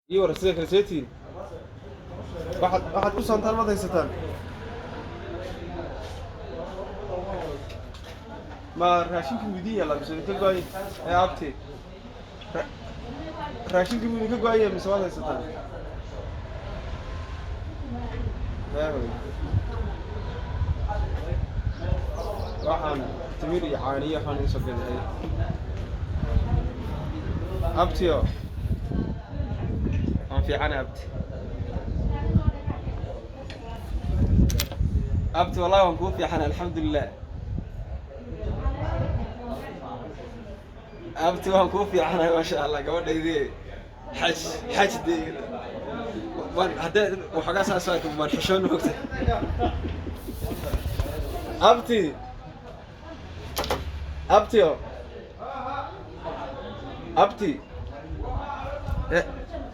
Iyo war, sida kale seetiin, waxaad ku soontaan maad haysataan? Ma raashinkii wuu idin yaallaa mise idinka go-ay? Ee abti, raashinkii wuu idinka go-aya mise waad haysataan? Eehoy. Waxaan timir iyo caaniyo waxaan idin soo gadahay, abtiyo. Waan fiicana, abti. Abti, wallahi waan kuu fiicana, alxamdulilah. Abti, waan kuu fiicanahay, maasha Allah. Gabadhaydii xaj xaj dee waan haddee waxoogaa saas arko, waan xishoon, mogta. Abti, abtiyo, abti.